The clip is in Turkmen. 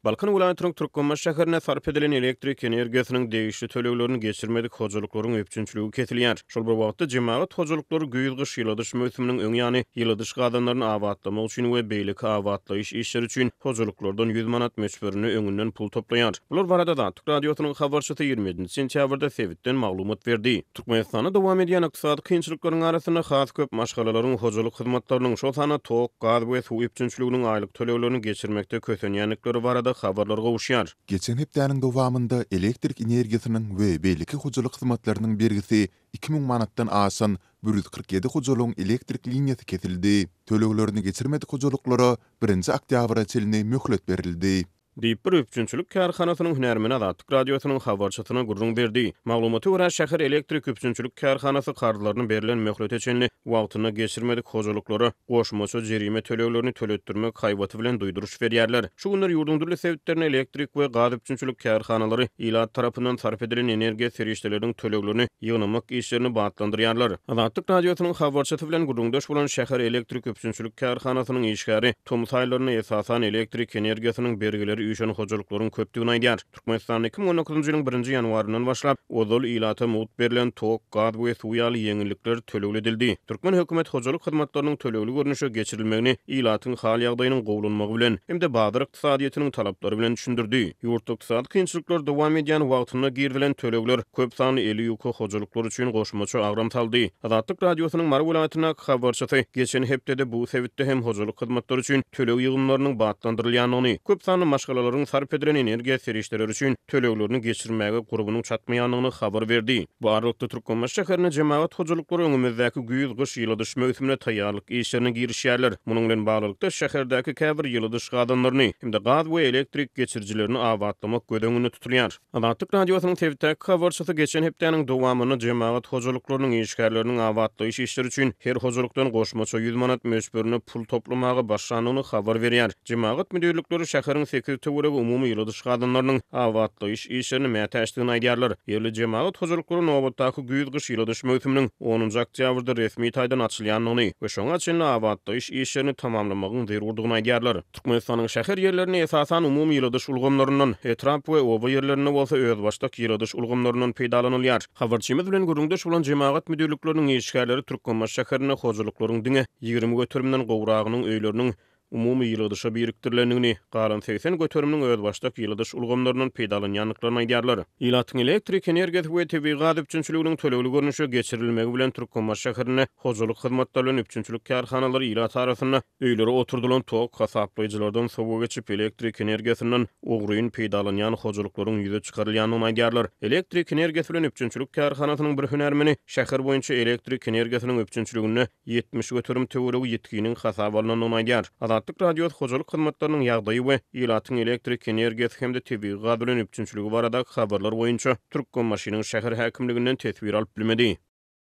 Balkan welaýatynyň Türkmenbaşy şäherinde sarp edilen elektrik energiýasynyň degişli töleglerini geçirmedik hojalyklaryň üpjünçiligi kesilýär. Şol bir wagtda, jemagat hojalyklary güýz-gyş ýyladyş möwsüminiň öň ýany ýyladyş gazanlaryny abatlamak üçin we beýleki abatlaýyş işleri üçin hojalyklardan 100 manat möçberinde öňünden pul toplaýar. Bular barada Azatlyk Radiosynyň habarçysy 27 sentýabrda sebitden maglumat berdi. Türkmenistanda dowam edýän ykdysady kynçylyklaryň arasynda has köp maşgalalaryň hojalyk hyzmatlarynyň, şol sanda tok, gaz we suw üpjünçiliginiň aýlyk töleglerini geçirmekde kösenýändikleri barada habarlar gowuşýar. Geçen hepdäniň dowamynda elektrik energiýasynyň we beýleki hojalyk hyzmatlarynyň bergisi 2000 manatdan aşan 147 hojalygyň elektrik liniýasy kesildi. Töleglerini geçirmedik hojalyklara birinji oktýabra çenli möhlet berildi. Diýip, bir üpjünçilik kärhanasynyň hünärmeni Azatlyk Radiosynyň habarçysyna gürrüň berdi. Maglumata görä, şäher elektrik üpjünçilik kärhanasy karzlaryny berlen möhlete çenli wagtynda geçirmedik hojalyklara goşmaça jerime töleglerini töletdirmek haýbaty bilen duýduryş berýärler. Şu günler ýurduň dürli sebitlerinde elektrik we gaz üpjünçilik kärhanalary ilat tarapyndan sarp edilen energiýa serişdeleriniň töleglerini ýygnamak işlerini batlandyrýarlar. Azatlyk Radiosynyň habarçysy bilen gürrüňdeş bolan şäher elektrik üpjünçilik kärhanasynyň işgäri Tomus aýlarynda esasan elektrik energiýasynyň bergileri üýşen hojalyklaryň köpdügini aýdýar. Türkmenistanda 2019-njy ýylyň birinji ýanwaryndan başlap, ozal ilata mugt berlen tok, gaz we suw ýaly ýeňillikler tölegli edildi. Türkmen hökümeti hojalyk hyzmatlarynyň tölegli görnüşe geçirilmegini ilatyň hal-ýagdaýynyň gowulanmagy bilen hem-de bazar ykdysadyýetiniň talaplary bilen düşündirdi. Ýurtda ykdysady kynçylyklar dowam edýän wagtynda girizilen tölegler köp sanly eli ýuka hojalyklar üçin goşmaça agram saldy. Azatlyk Radiosynyň Mary welaýatyndaky habarçysy geçen hepdede bu sebitde hem hojalyk hyzmatlary üçin töleg ýygymlarynyň batlandyrylýandygyny, köp sanly maşgalalaryň sarp edilen energiýa serişdeleri üçin töleglerini geçirmäge gurbunyň çatmaýandygyny habar berdi. Bu aralykda, Türkmenbaşy şäherinde jemagat hojalyklary öňümizdäki güýz-gyş ýyladyş möwsümine taýýarlyk işlerine girişýärler. Munuň bilen baglylykda, şäherdäki käbir ýyladyş gazanlaryny hem-de gaz we elektrik geçirijilerini abatlamak göz öňünde tutulýar. Azatlyk Radiosynyň sebitdäki habarçysy geçen hepdäniň dowamynda jemagat hojalyklarynyň işgärleriniň abatlaýyş işleri üçin her hojalykdan goşmaça 100 manat möçberinde pul toplamaga başlandygyny habar berýär. Jemagat müdirlikleri şäheriň sekiz töweregi umumy ýyladyş gazanlarynyň abatlaýyş işlerine mätäçdigini aýdýarlar. Ýerli jemagat hojalyklary nobatdaky güýz-gyş ýyladyş möwsüminiň onunjy oktýabrda resmi taýdan açylýandygyny we şoňa çenli abatlaýyş işlerini tamamlamagyň zerurdygyny aýdýarlar. Türkmenistanyň şäher ýerlerinde esasan umumy ýyladyş ulgamlaryndan, etrap we oba ýerlerinde bolsa özbaşdak ýyladyş ulgamlaryndan peýdalanylýar. Habarçymyz bilen gürrüňdeş bolan jemagat müdirlikleriniň işgärleri Türkmenbaşy şäherinde hojalyklaryň diňe 20 göterimden gowragynyň öýleriniň umumy ýyladyşa birikdirilendigini, galan 80 göteriminiň özbaşdak ýyladyş ulgamlaryndan peýdalanýandyklaryny aýdýarlar. Ilatyň elektrik energiýasy we tebigy gaz üpjünçiliginiň tölegli görnüşe geçirilmegi bilen Türkmenbaşy şäherinde hojalyk hyzmatlary bilen üpjünçilik kärhanalary ilat arasynda öýlere oturdylan tok hasaplaýjylardan sowa geçip, elektrik energiýasyndan ogryn peýdalanýan hojalyklaryň ýüze çykarylýandygyny aýdýarlar. Elektrik energiýasy bilen üpjünçilik kärhanasynyň bir hünärmeni şäher boýunça elektrik energiýasynyň üpjünçiliginde 70% töweregi ýitginiň hasaba alnandygyny aýdýar. Azatlyk Radiosy hojalyk hyzmatlarynyň ýagdaýy we ilatyň elektrik energiýasy hem-de tebigy gaz bilen üpjünçiligi baradaky habarlar boýunça Türkmenbaşynyň şäher häkimliginden teswir alyp bilmedi.